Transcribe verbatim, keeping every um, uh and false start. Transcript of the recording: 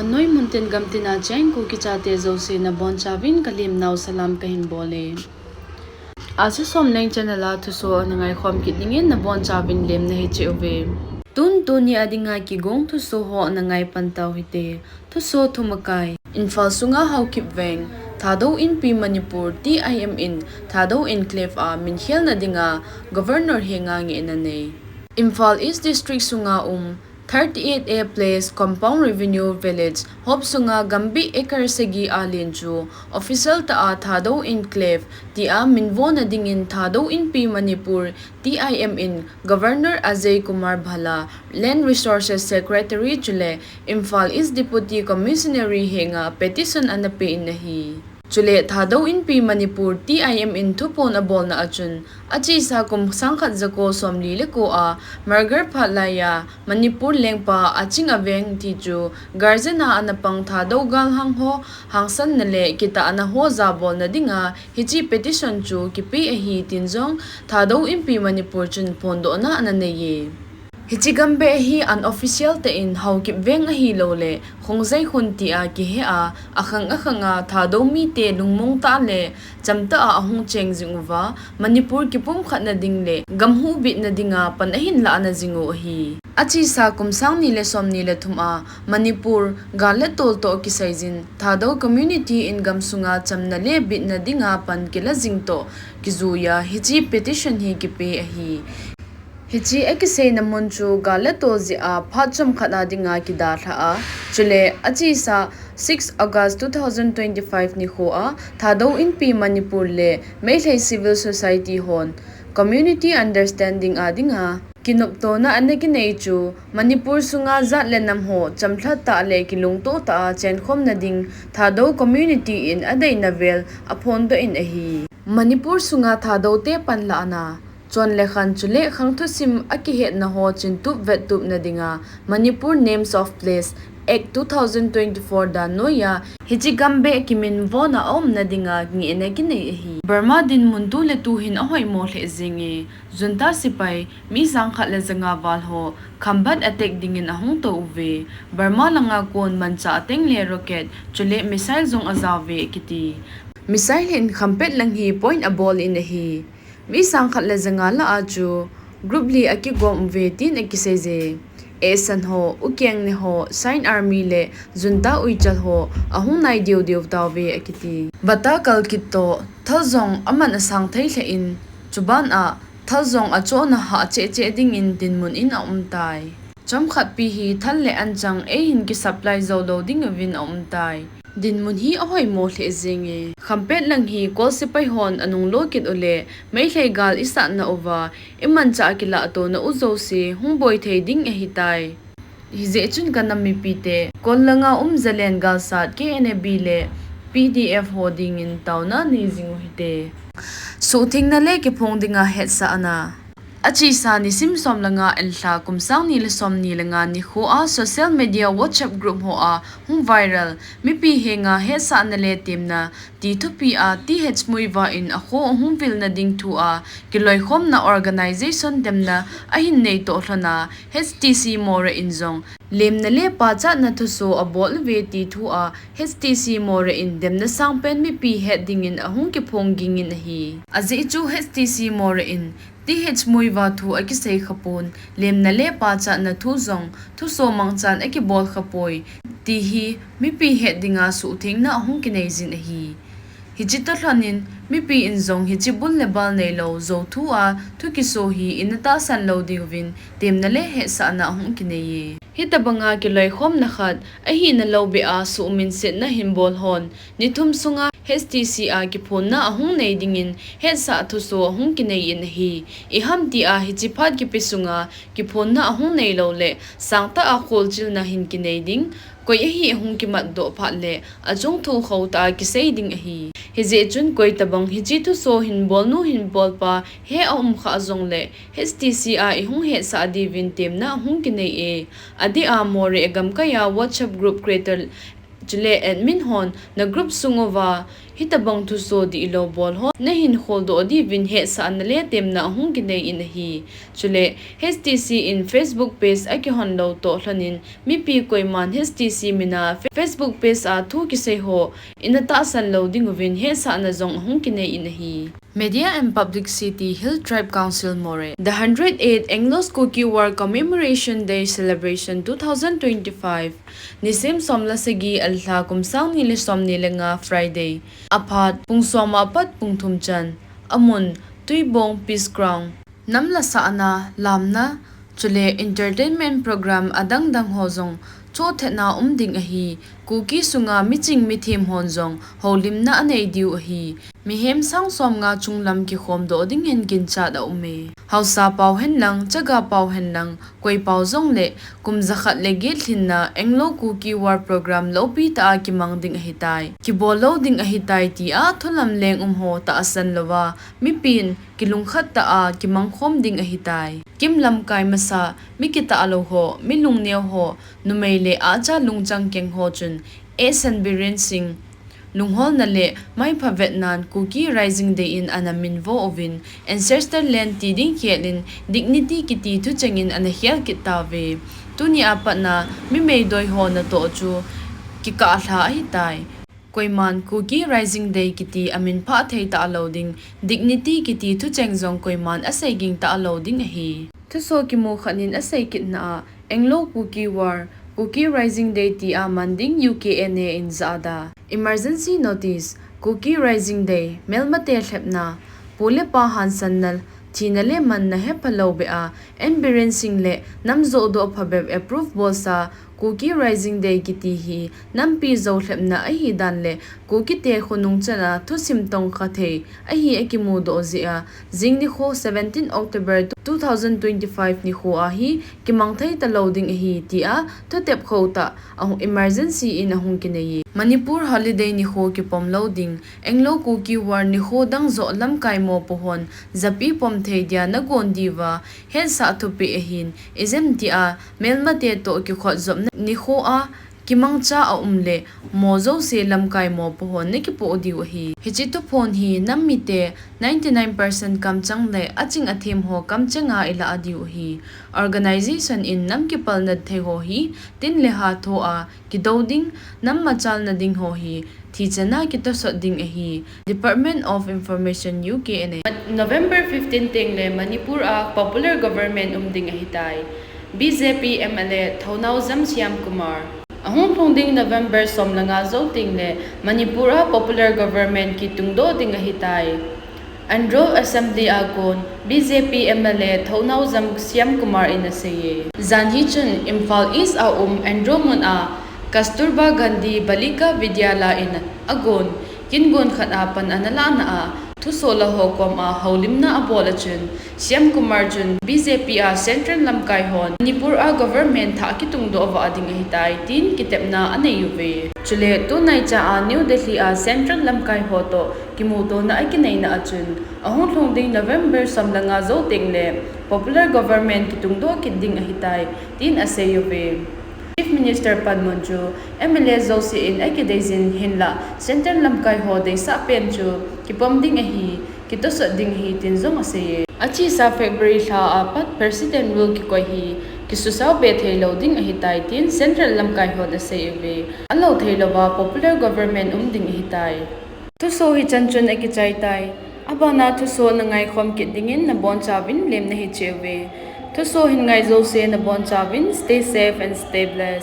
Noi muntin gamtina cheng Kuki chate jouse nabonchauvin kalemnau salam kahin bole. Asu Somleng channel a thuso nangai khom kit dingin nabonchauvin lemna hiche uve. Tun tuni a dinga kigong thuso ho nangai pan tau hite. Thuso thumakai. Imphal sunga Haokip Veng, Thadou Inpi Manipur, T I M in Thadou Enclave a minkhelna dinga Governor henga ngehna nei. Imphal East District sunga um thirty-eight A Place, Compound Revenue Village, hop sunga gambih acre sagi a len chu official tah a Thadou Enclave tia minvona dingin Thadou Inpi Manipur, T I M in Governor Ajay Kumar Bhalla, Land Resources Secretary chule Imphal East Deputy Commissioner henga petition ana pe in ahi. Chule Thadou Inpi Manipur, T I M in thuphon abolna a chun, achesa kum sangkhat jako somli le ko a Margar phat laiya Manipur lengpa Aching Aveng ti chu guardian a ana pang Thadou galhang ho hangsanna le kitahna ho jabolna dinga hiche petition chu kipe ahi tin jong Thadou Inpi Manipur chun phondohna ana nei e. Hiche gambeh hi unofficial tah in Haokip Veng ahilouleh Khongjai Khun tia kihe a, akhang akhang a Thadou mite lungmong tah le chamtah a ahung cheng jing uva, Manipur kipumkhatna ding le gam huhbitna dinga pan ahin lahna jing u ahi. Achesa kum sang ni le somni le thum a Manipur gal le tol toh kisaijin Thadou community in gamsunga chamna le bitna dinga pan kila jing toh kijuiya hiche petition hi kipe ahi. Hiche akiseina mun chu gal le tol jeh a phat chomkhat a dinga kidalha a, chule achesa six August two thousand twenty-five nikho a Thadou Inpi Manipur le Meitei Civil Society hon community understanding a dinga kinoptona ana kinei chu Manipur sunga jat le nam ho chamlhat tah le kilungtoh tah a chenkhomna ding Thadou community in adeina vel aphondoh in ahi. Manipur sunga Thadou te panlahna, chon le khan chule khang thusim akihetna ho chintup vettupna dinga Manipur Names of Place Act two thousand twenty-four dan noiya hiche gambeh kiminvona aumna dinga ngehna kinei ahi. Burma dinmun tu le tu hin ahoimo lheh jenge. Junta sepai mi sangkhat le janga val ho khambat attack dingin ahung tou uve. Burma langa kon manchah ateng le rocket chule missile jong ajao uve akiti. Missile hin khampet lang hi point abol in ahi. Mi sangkhat le janga lah a chu group li akigom uve tin akiseije. Ehsan ho, Ukeng ne ho, Shan Army le Junta uichal ho ahung nai deu deu tauve akiti. Bata kal kit toh, thal jong aman asang thei lheh in, chuban a thal jong achohna hah cheh cheh dingin dinmun in aum tai. Chomkhat pi hi thal le anchang eihin kisupply jou lou ding uvin aum tai. Dinmun hi ahoimo lheh jenge. Khampet lang hi Kol sepai hon anunglo kit ule, Meitei gal isatna uva, imanchah kilahtona u jouse hung boi thei ding ahitai. Hijeh chun kanam mipite, Kol langa um Zalen galsat K N A B le P D F ho dingin taona nei jing u hite. Suhthengna le kiphong dinga hetsahna. Achesa nisim som le nga, Enlha, kum sang ni le som ni le nga nikho a social media WhatsApp group ho a hung viral, mipi henga hetsahna le temna ti thupi a Th Muivah in akho ahung vilna ding thu a kiloikhomna organization demna ahin nei toh lhon a, H T C Moreh in jong lemna le pachatna thuso abol uve ti thu a H T C Moreh in demna sangpen mipi het dingin ahung kiphong gingin ahi. Ajeh chu H T C Moreh in Th Muivah thu akisei khapon, lemna le pachatna thu jong thuso mangchan akibol khapoi, ti hi mipi het dinga suhthengna ahung kinei jin ahi. Hiche toh lhon in, mipi in jong hiche bul le bal neilou jou thu a thu kiso hi ina tahsan lou diuvin temna le hetsahna ahung kinei e. Hitabanga kiloikhomna khat ahina lou beh a suhminsetna hin bol hon, ni thum sunga H T C a kiphonna ahung nei dingin hetsah thuso ahung kinei in ahi. Iham ti a hiche phat kipe sunga kiphonna ahung neilou le sangtah a kholchilna hin kinei ding, koi ahi ahung kimatdoh phat le achung thu khotah a kisei ding ahi. Hijeh chun koi tabang hiche thuso hin bolnu hin bolpa he aum khah jongle H T C a ihung hetsah diuvin temna ahung kinei e. Adeh a Moreh gamkai a WhatsApp group creator chule admin hon na group sung uva Hitabang thuso dihlou bol ho nahin kholdoh diuvin hetsahna le temna ahung kinei in ahi. Chule H T C in Facebook page akihon lou toh lhonin mipi koiman H T C mina Fe-, Facebook page a thu kisei ho ina tahsan lou dinguvin hetsahna jong ahung kinei in ahi. Media and Publicity, Hill Tribe Council, Moreh. The hundred eighth Anglo-Kuki War Commemoration Day Celebration two thousand twenty-five, Nisim som le sagi, alha kum sang ni le som ni le nga, Friday. Aphat, pung som apat pung thum chan. Amun, Tuibong Peace Ground. Nam lasahna, lamna, chule entertainment program adang dang ho jong chohthetna um ding ahi. Kuki sunga miching mithem hon jong houlimna anei diu ahi. Mihem sang som nga chunglam kikhom doh dingin ginchat aum e. Haosa pau henlang, chaga pau henlang, koi pau jongle kum jakhat le get lhinna Anglo-Kuki War program loupi tah a kimang ding ahitai. Kibol lou ding ahitai tia thulam leng um ho tahsan louva, mipin kilungkhat tah a kimangkhom ding ahitai. Kim lamkai masa, mi kitah lou ho, mi lungneo ho, numei le ahcha lungchang keng ho chun, S N Biren Singh lungholna le maipha vetnan Kuki Rising Day in ana minvo uvin, Ancestor Land ti ding khel in Dignity kiti thucheng in ana khel kit tauve. Tuni a patna mi meidoi ho natoh chu kikah lha ahitai. Koiman Kuki Rising Day kiti amin phah thei talou ding, Dignity kiti thucheng jong koiman asei ging talou ding ahi. Thuso kimu khat in asei kitna a, Anglo-Kuki War, Kuki Rising Day tia man ding U K N A in jahda. Emergency notice, Kuki Rising Day, melmate lhepna, pu le pa hansanna, thina le manna hephalou beh a, N Biren Singh le nam johdoh phabep approve bolsa, Kuki Rising Day kiti hi nampi jou lhepna ahidan le Kukite khonung chana thusim tongkha thei ahi akimudoh jeh a, jing nikho seventeen October two thousand twenty-five nikho a hi kimang thei talou ding ahi tia thutep khou tah a emergency in ahung kinei e. Manipur holiday nikho kipom lou ding, Anglo-Kuki War nikho dang joh lamkai mopo hon japi pom thei dia nagon diuva hetsah thupeh ahin, ijemtia melmate toh kikhotjopna nikho a kimangcha aum le mo jouse lamkai mopo hon nakipoh diu ahi. Hiche thuphon hi nam mite ninety-nine percent kamchang le aching athem ho kamcheng a ilah diu ahi. Organization in nam kipalna thei ho hi tin le ha thoa kidou ding, nam machalna ding ho hi thichana kitosot ding ahi, Department of Information, U K N A. November fifteen tengle Manipur a popular government um ding ahitai, B J P M L A Thounaojam Shyamkumar. Ahung lhung ding November som le nga jou tengle Manipur a popular government kitungdoh ding ahitai, Andro Assembly a kon B J P M L A Thounaojam Shyamkumar in aseiye. Jan hi chun Imphal East a um Andro mun a Kasturba Gandhi Balika Vidyalaya in agon, kin gon khat a pan analahna a, thusoh la ho koma houlimna abol a chun, Shyamkumar chun B J P a Central lamkai hon Manipur a government thah kitungdoh vah ding ahitai, tin kitepna anei uve. Chule tunaicha a New Delhi a Central lamkai ho toh kimutona akineina a chun, ahung lhung ding November som le nga jou tengle popular government kitungdoh kit ding ahitai, tin asei uve. Chief Minister panmun chu M L A jouse in akideijin hinlah Central lamkai ho deisah pen chu kipom ding ahi, kitosot ding ahi tin jong aseiye. Achesa February lha a pat President rule kikoi hi kisusao be theilou ding ahitai tin Central lamkai hon asei uve. Alou theilouva popular government um ding ahitai. Thusoh hichan chun akichaitai. Abana thusoh nangaikhom kit dingin nabonchauvin lemna hicheuve. Thusoh hin ngai jouse nabonchauvin stay safe and stay blessed.